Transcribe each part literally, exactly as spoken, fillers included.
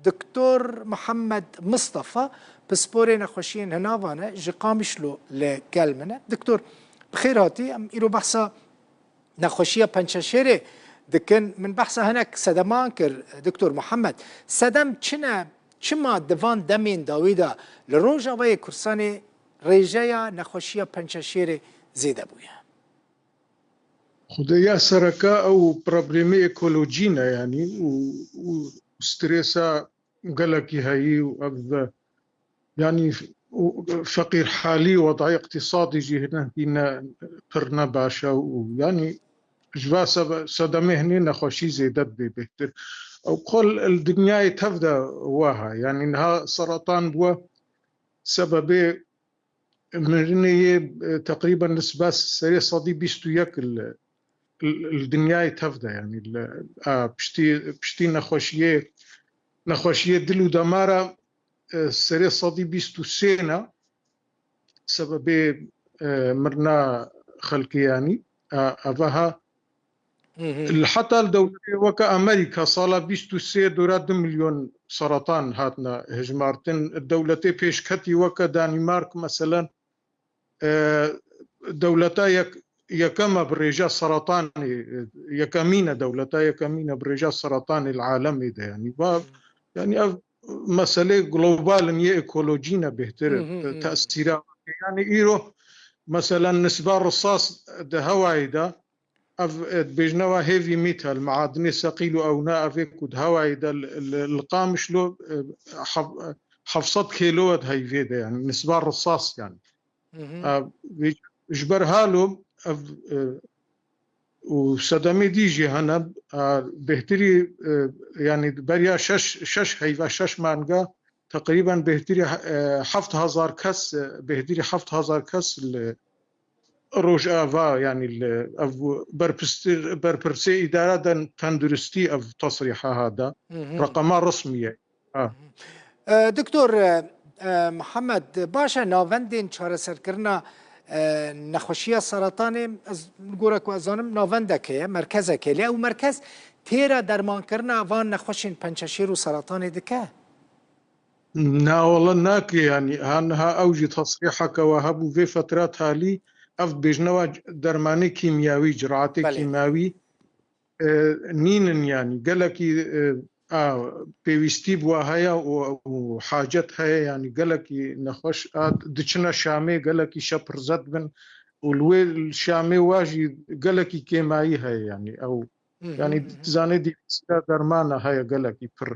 Doktor Mihemed Mistefa, pisporê nexweşiyên hinavan e, ji Qamişlo li gel min e. Doktor, bi xêr hatî. Em îro behsa nexweşiya pençeşêrê dikin. Min behsa hinek sedeman kir, Doktor Mihemed. Sedem çi ne, çima di van demên dawî de li Rojavayê Kurdistanê rêjeya nexweşiya pençeşêrê zêde bûye? Xudeya sereke ew problemê ekolojî ne, yanî û, û stresa gelekî heyî û ev, yanî û feqîrhalî, wedayê iqtîsadî jî hinek ne, pir ne baş e û yanî ji va sebe-, sedemê hinê nexweşî zêde dibe bêhtir. Ew qol li dinyayê tev de wiha, yanî niha seratan bûye sebebê mirinê yê, e, teqrîben nisbe serê sedî bîst û yek li, li, li dinyayê tev de, yanî li, a, piştî, piştî nexweşiyê, nexweşiyê dil û damara, e, serê sedî bîst û sê ne sebebê, e, mirina xelkê, yanî, a, ev ha Li heta li dewletê weke Amerîka sala bîst û sê dora du milyon seratan hatine hejmartin. Dewletê pêşketî weke Danîmark meselen, e, dewleta yek, yekema bi rêja seratanê, e, yekemîn e, dewleta yekemîn e bi rêja seratanê li alemê de, yanî va, yanî ev meselê global in, yê ekolojî ne bêhtir, e, tesîra weke. Yanî îro meselen nisba risas di hewayê de, ev, e, dibêjine wa heavy metal, meadinê seqîl û ewna, ev ê ku di hewayê de li, li, li Qamişlo, e, hev-, heft sed kêlo e di heyvê de, yanî nisba risas, yanî. E, vê, ji ber halo ev, e, û sedemê dî jî hene, e, bêhtirî, e, yanî beriya şeş, şeş heyva, şeş manga teqrîben bêhtirî, e, heft hezar kes, e, bêhtirî heft hezar kes li Rojava, yanî li ev berpistir-, berpirsê îdara de tenduristî ev tesrîha hada. Reqema resmî ye. Ha. E, Doktor, e, e, Mihemed, baş e, navendên çareserkirina, e, nexweşiya seratanê, ez, li gora ku ez zanim, navendek heye, merkezek heye. Lê ew merkez têra dermankirina van nexweşên pençeşêr û seratanê dike? Na wele nake, yanî ha niha ew jî tesrîheke we hebû vê fetra talî, ev dibêjine wa dermanê kîmyawî, ciratê Belê. kîmyawî, e, nînin, yanî gelekî, e, a, pêwîstî bi wa heye û, û hacet heye, yanî gelekî nexweş a diçine Şamê, gelekî şepirze dibin û li wê Şamê wa jî gelekî kêmayî heye, yanî ew, yanî dizane dîvîsîra dermana heye gelekî pir.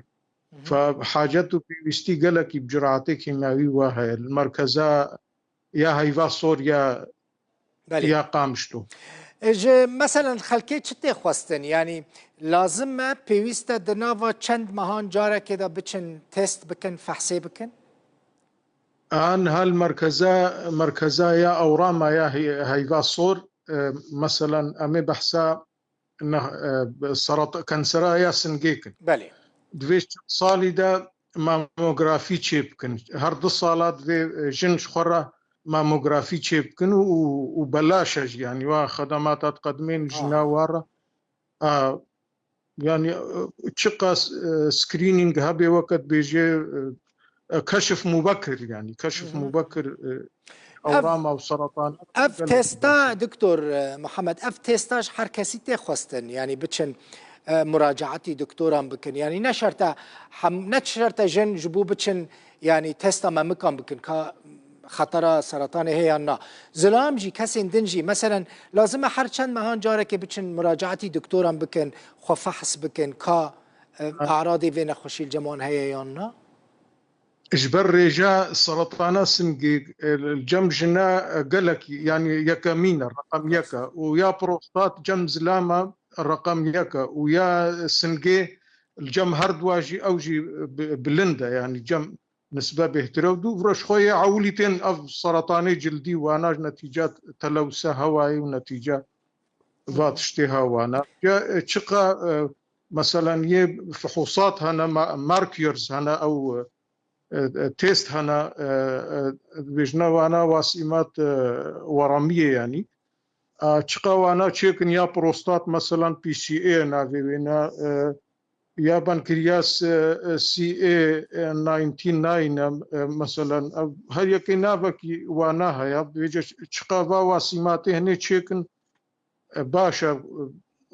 Fa hacet û pêwîstî gelekî bi ciratê kîmyawî wa heye. Li merkeza ya Heyva Sor ya, Belê. ya Qamişlo. E, ji, meselen, xelkê çi tê xwestin? Yanî lazim e, pêwîst e di nava çend mehan carekê de biçin test bikin, fehsê bikin? An hal merkeza, merkeza ya ewrama ya Hey-, Heyva Sor, e, meselen, em ê behsa ne-, e, serata-, kansera ya singê kin. Belê. Di vê çend salî de mamografî çêbikin. Her du sala divê, e, jin ji xwe re mamografî çêbikin û, û, û belaş e jî, yanî wa xedemata diqedimên jina wa re. A, yanî, e, çiqas, e, screening hebe weke dibêje, e, e, keşif mubekir, yanî keşif mubekir, e, Ev, ewrama û seratan ev gelekî testa, baş e. Doktor, e, Mihemed, ev testa ji her kesî tê xwestin, yanî biçin, e, muracaetî doktoran bikin. Yanî ne şert e, hem, ne şert e jin ji bo biçin, yanî testa memikan bikin, ka xetera seratanê heye yan na. Zilam jî, kesên din jî, meselen, lazim e her çend mehan carekê biçin muracaetî doktoran bikin, xwe fehs bikin, ka, e, Ha. eradê vê nexweşî li cem wan heye yan na? Ji ber rêja seretana singê, e, li cem jina, e, gelekî, yanî yekemîn e, reqem yek e. Û ya prostat cem zilama reqem yek e. Û ya singê li cem her dua jî, ew jî bi-, bilind e, yanî cem nisbe bêhtir e. Û dû vira ji xwe yê ewilî tên ev seretanê cildî wana ji netîca telewse hewayê û netîca va tiştê ha wana. Ya, e, çiqa, e, meselen yê fihûsat hene, ma-, markers hene, ew, e, e, test hene, e, e, dibêjine wana wasîmat, e, weramiyê yanî. A, çiqa wana çêkin ya prostat, meselen P S A navê wê ne, e, ya pankreas, e, e, C A ninety nine, e, e, meselen, e, her yekê navekî wana heye, dibêje çiqa va wasîmatê hinê çêkin, e, baş e,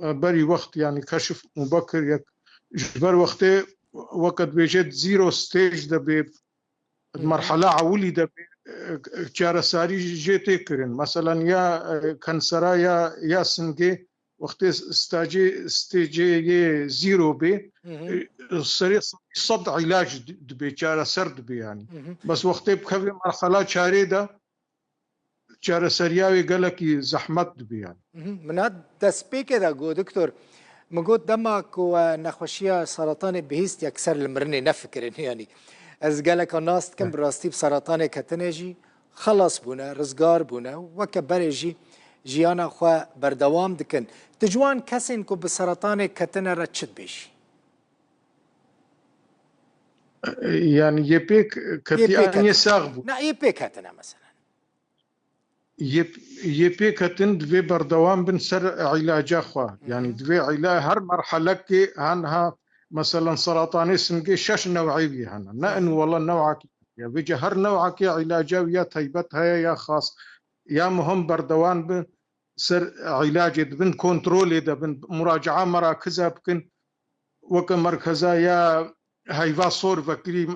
e, berî wext, yanî keşif mubekir yek ji ber wextê weke dibêje di zero stage de bê, di merhala ewilî de bê, e, çaresarî jê tê kirin. Meselen ya, e, kansera ya, ya singê wextê stacê, stêcê yê zero bê, e, serê sed îlac di-, dibê, çareser dibê yanî. Bes wextê bikeve merhala çarê de, çareseriya wê gelekî zehmet dibe yani. Mhm. Min hat destpêkê de got, doktor, min got dema ku we nexweşiya seratanê bihîst, yekser li mirinê nefikirin, yanî ez geleka nas dikim, bi rastî bi seratanê ketine jî xelas bûne, rizgar bûne, weke berê jî jiyana xwe berdewam dikin. Tu ji wan kesên ku bi seratanê ketine re çi dibêjî? Yani yê pêk Yê ketiye pêk an yê ketine. Sax bû? Na, yê pêk ketine mesela. Yê, yê pêk ketin divê berdewam bin ser îlaca xwe. Hı hı. Yani divê îla-, her merhelekê han ha, meselen seratanê singê şeş new'ê wî hene. Ne in wala new'akî ya. Vêce her new'akê îlaca wî ya taybet heye ya xas. Ya muhim berdewam bin ser îlacê dibin, kontrolê de bin, muraca'a merakiza bikin. Weke merkeza ya heyva sor vekirî,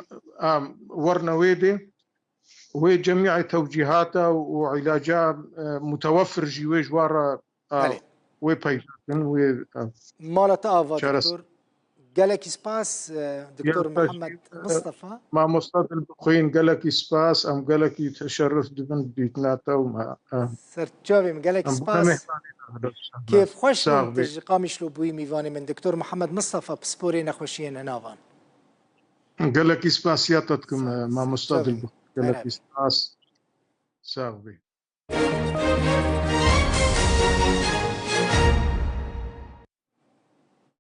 em, werne wê dê. Wê cemî tewcîhata û îlaca, e, mutewefir jî wê ji wan re, e, Belê. Wê peyda kin, wê, e, Mala te ava, çares- doktor. Gelekî spas, e, doktor Mihemed Mistefa. Mamosta Dilbixwîn, gelekî spas. Em gelekî teşerruf dibin bi dîtina te û me, e, Serçavê min, gelekî spas. Kêfxweş bûm tu ji Qamişlo bûyî mîvanê min. Doktor Mihemed Mistefa, pisporê nexweşiyên hinavan. Gelekî spasiya te dikim, mamosta Dilbixwîn. Gelekî spas. Sax bî.